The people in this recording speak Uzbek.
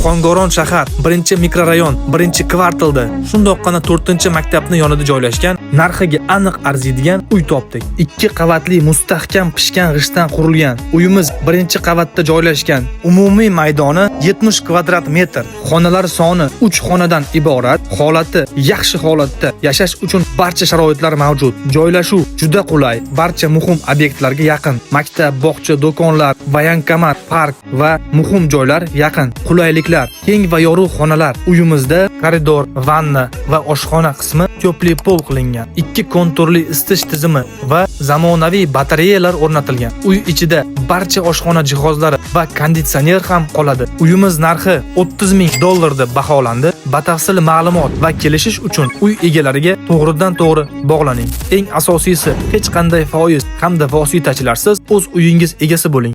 Ohangaron shahar, 1-mikrorayon, 1-kvartalda, shundoqqina 4-maktabni yonida joylashgan, narxiga aniq arziydigan uy topdik. 2 qavatli mustahkam pishgan g'ishtdan qurilgan uyimiz 1-qavatda joylashgan. Umumiy maydoni 70 kvadrat metr. Xonalar soni 3 xonadan iborat. Holati yaxshi holatda, yashash uchun barcha sharoitlar mavjud. Joylashuv juda qulay, barcha muhim obyektlarga yaqin. Maktab, bog'cha, do'konlar, военкомат, park va muhim joylar yaqin. Qulayliklar, keng va yorug' xonalar. Uyimizda koridor, vanna va oshxona qismi тёплый пол qilingan. Ikki konturli isitish tizimi va zamonaviy batareyalar o'rnatilgan. Uy ichida barcha oshxona jihozlari va konditsioner ham qoladi. Uyimiz narxi 30 ming dollar deb baholandi. Batafsil ma'lumot va kelishish uchun uy egalariga to'g'ridan to'g'ri bog'laning. Eng asosiysi, hech qanday foiz hamda vositachilarsiz o'z uyingiz egasi bo'ling.